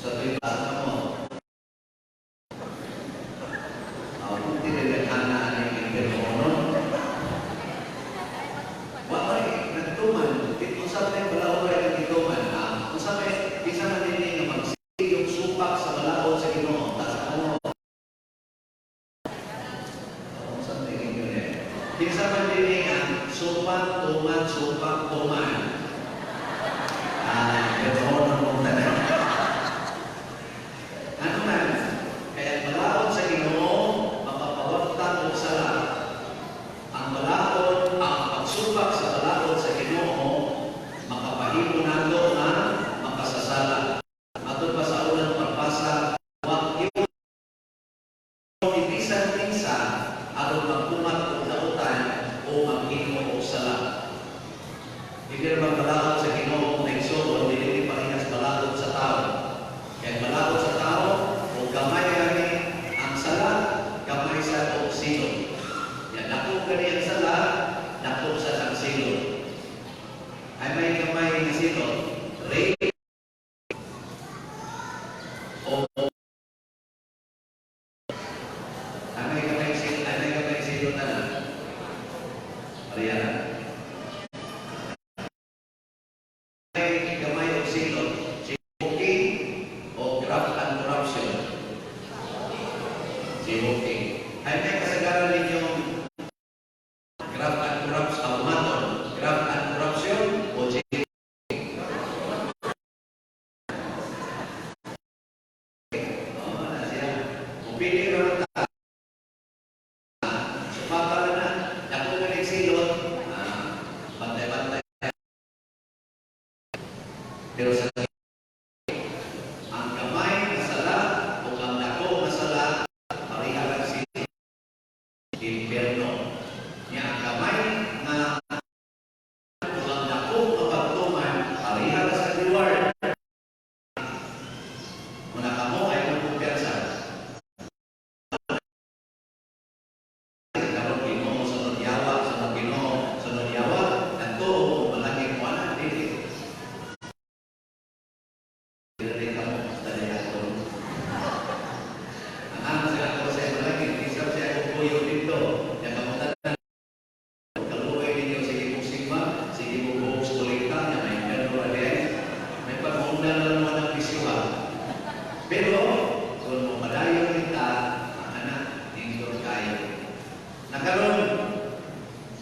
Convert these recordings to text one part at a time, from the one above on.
Sa tuwing basa mo, kung tinagana ang impyerno, wa may nagtuman, unsa may balaod ay nagtuman, unsa may kinsa man dinhi nga magsige og supak sa balaod sa Ginoo, taas mo. Unsa may inyo ni? Kinsa man dinhi nga supak, tuman, supak, tuman. Pero mo tanan. Ano man, kaya balaod sa Ginoo, makapawagtang og sala. Ang balaod, ang pagsupak sa balaod sa Ginoo, makapahimo nato nga makasasala. Matod pa sa unang pagbasa, wa yun ibisan kinsa aron magkumat og dautan o maghimo og sala. Hindi naman balaod sa Ginoo na igsuon, dili ni parehas balaod sa tao. Kaya balaod sa tao, o gamay gani ang sala, gamay sa og silot. Yan, dako gani ang sala, dako sa ang silot. Ay may gamay nga silot, rape, o ay may gamay silot na na. Mariana. May gamay og silot, jaywalking o graft and corruption. Jaywalking. Ay may kasagaran ninyong graft and corruption, automaton, graft and corruption o jaywalking. Oh, na siya. Kung pili ra ta, supaka na, dako ka ng silot, bantay-bantay. Pero sa ang gamay nga sala o ang dako nga sala, pareha lang si impyerno. Nya ang gamay nga o ang dako nga pagtuman, pareha ra sa reward. Muna kamo ay kung kumpiyansa. Karon Ginoo sunod yawa, sunod Ginoo, sunod yawa, nagtuo malagi mo ana dili. Dili kamo basta di ako. Ang amo sa ako sa malagi, isa sa ako kuyo dito. Yang kamo tanan kaluoy ninyo, sige mo simba, sige mo buhok sa kolekta, nya may impyerno ra diay. May pagmunda na lang ang bisyo ha. Pero kung mo padayon kita, anak, nindot kayo. Nakaroon,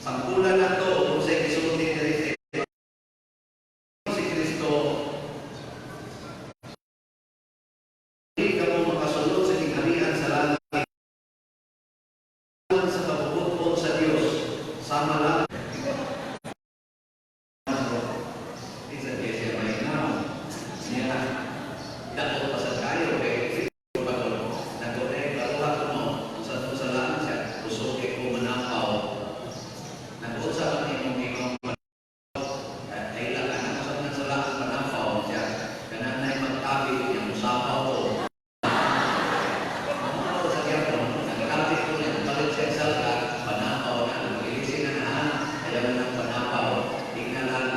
sampulan na to, kung sa gisulti diri sa si Kristo, hindi ka mo makasulod sa gingharian sa langit sa kabubut-on sa Dios. Sama lang. Isa kaya siya may now. Niya, daot pa sa kayo kay nagkunay karuha ko no sa salaan siya kusog kay ko manapaw. Nag-unsa man imong imong ay lang anak sa mga salaan manapaw siya kanang nay magtabi niya musapaw ko. Mao sa gyapon, nagtabi ko niya, palit siya salga, panapaw na, magilisin na na, ayaw na ng panapaw. Tingnan lang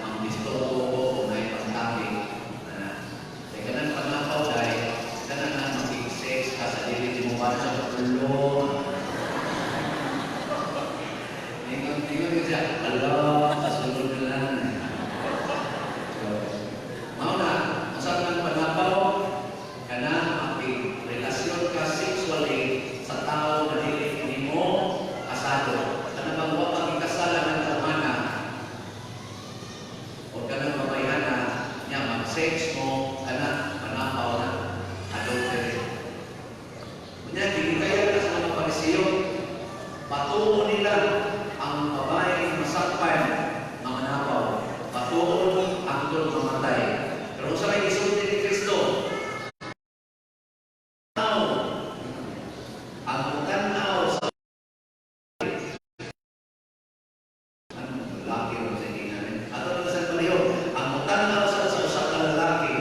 ang disturbo ko kung may pagtabi. Kaya kanang panapaw dahil, kanang na makig-sex ka sa dili mo para sa ulo. Ingon, ingon siya, ala, sa sulod na lang. So, mao na, ang sa ng panapaw, kana makig-relasyon ka sexually sa tao na dili nimo kasado. Kana bang wa pa gikasalan ng tawhana o kanang babayhana nya mag-sex mo, kana panapaw na, adultery. Nya gihikayan ka sa mga Parisiyo, patuo nila ang babae masakpan nga manapaw. Patuon hangtod mamatay. Pero sa may gisulti ni Kristo, ang mutan-aw sa anong lalaki ron sa tingnan. Ato na sa palihog, ang mutan-aw sa usa ka lalaki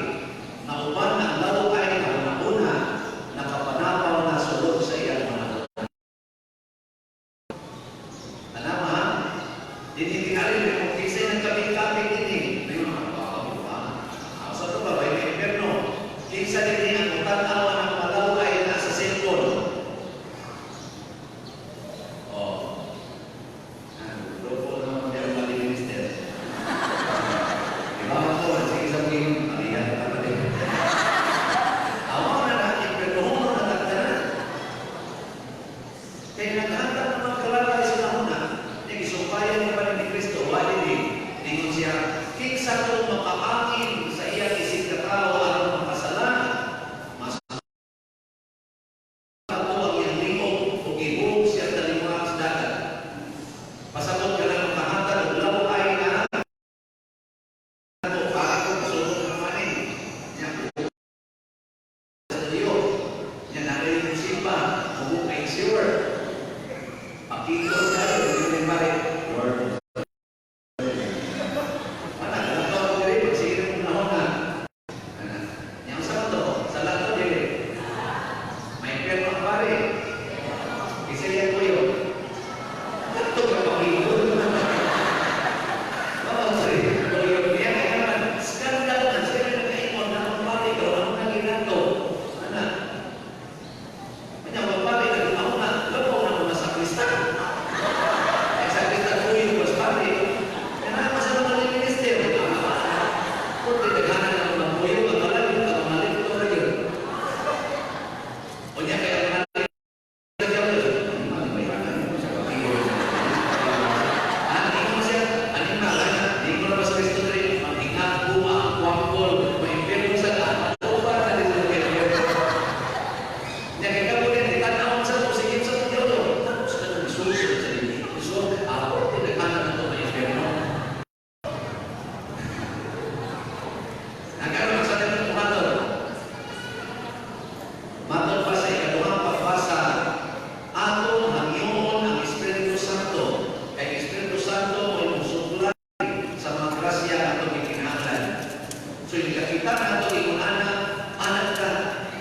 So yung kakita na ito, ingon ana, anak ka,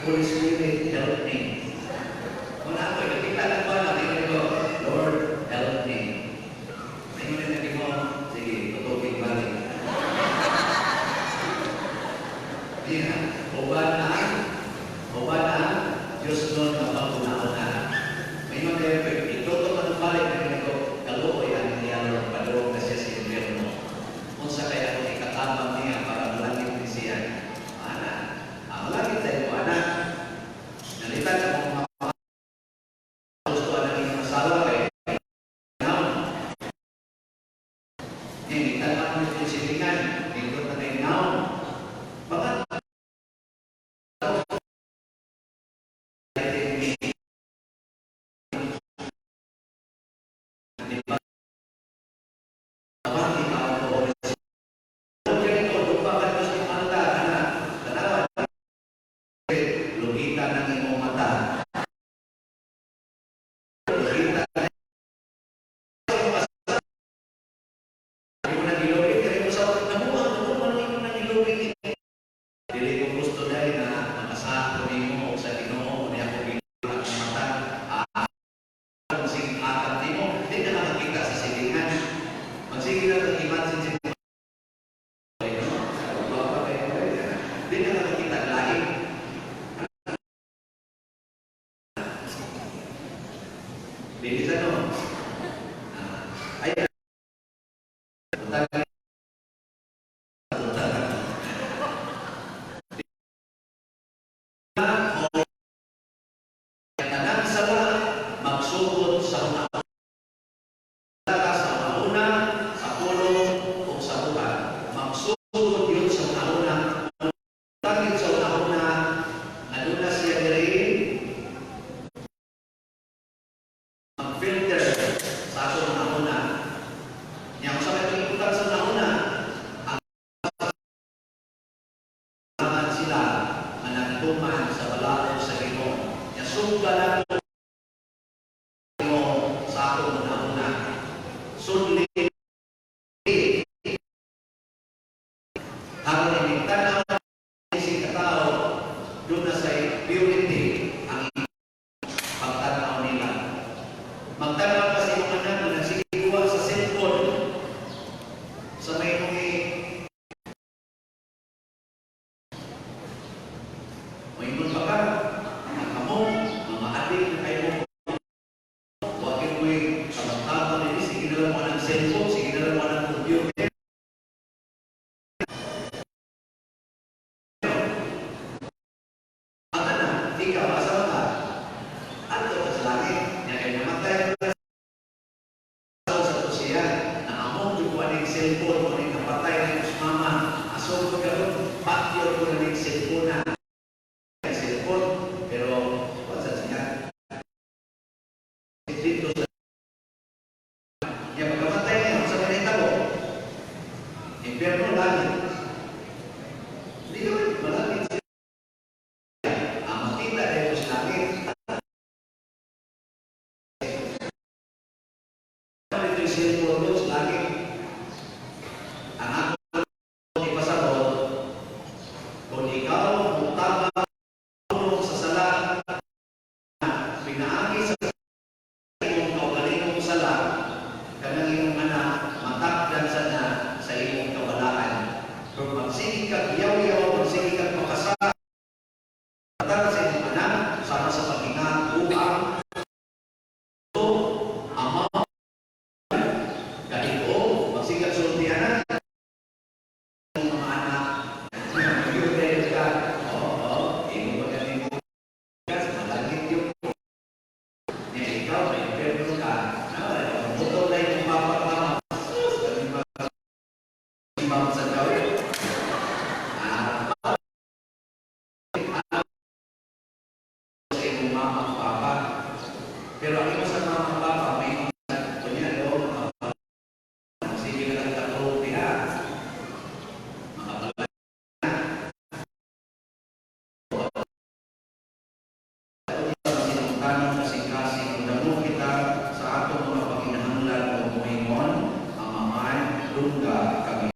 "Holy Spirit, help me." Kung ako, nakita na ko na, ingon ko, "Lord, help me." Ingon na mo, "Sige, tutugin balik." Diyan, uban ang Diyos nun mapaguna-una. Ngayon na itutok na ng balik, ingon ko, "Kaluoy ang niya, Lord, padulong na siya sa impyerno. Unsa kaya kung ikatabang niya para malangit ni siya?" Ana, ah, malangit sa imo, anak. Nalitan sa mga gusto ang inyong asawa kay now. Ngayon, itanong mo yung silingan, dito na kay now. Baka di ba? Abang ikaw ko. Ganito, lupa ka Diyos ni Manta, anak. Tanawa. Lugita ng imong mata. Lugita. Imo nang gilugit, kaya mo sa namuha, namuha nang imo nang gilugit. Dili ko gusto dahil na makasako nimo sa Ginoo niya ko gilugit ang mata. Ah, sige atap nimo, di na makakita sa silingan. Magsige na kang imagine si no? Di na makakita lain. Dili sa no. Ah, ay, utang utang. Tanang sala magsugod sa una sa una, sa pulong o sa buhat. Magsugod yun sa una. Tangit sa una, aduna siya diri mag-filter sa atong una. Nya unsa may pag sa una, ang sila nga nagtuman sa balaod sa Ginoo. Nya sugba na mo sa atong una. Sudli aron inig tan-aw si katao, doon na sa purity ang pagtanaw nila. Magtanaw ka sa imong anak na nagsigikuha sa cellphone sa may mong moingon pa ka, nakamo, mga adik na kayo mo, wagin mo'y tabang-tabang nini, sige na lang mo ng cellphone, sige na lang mo ng computer. Ang anak, ikaw, asa ka? Adto ka sa langit. Nya kay namatay ka sa to siya, na among jud ko aning cellphone, mo ning napatay na sa mama, asog ko karon, patyo ko na ning cellphone na. Cellphone, pero wala sa siya. Dito sa Nya pagkamatay niya, sa manahitabo, impyerno, langit. Hindi naman, malangit siya. Ang makita dito sa langit. Dito yung cellphone doon sa langit. Ang ako ipasabot, kung ikaw mutama sa sala, pinaagi sa imong kaugalingong sala, kanang imong anak, matakdan sa na sa imong kawalaan. Pero magsige ka iyaw-iyaw, magsige ka makasala sa imong anak, sama sa paghinga, ama, kahit magsige ka sulti anak, mga anak, nag ka, oo, imo ba galing mo ka, sa malangit yung niya ikaw, may impyerno ka, na, motor na yung papa mama, sus, kami ba, mama sa gawin. Ah, sa imong mama, papa. Pero ang imo sa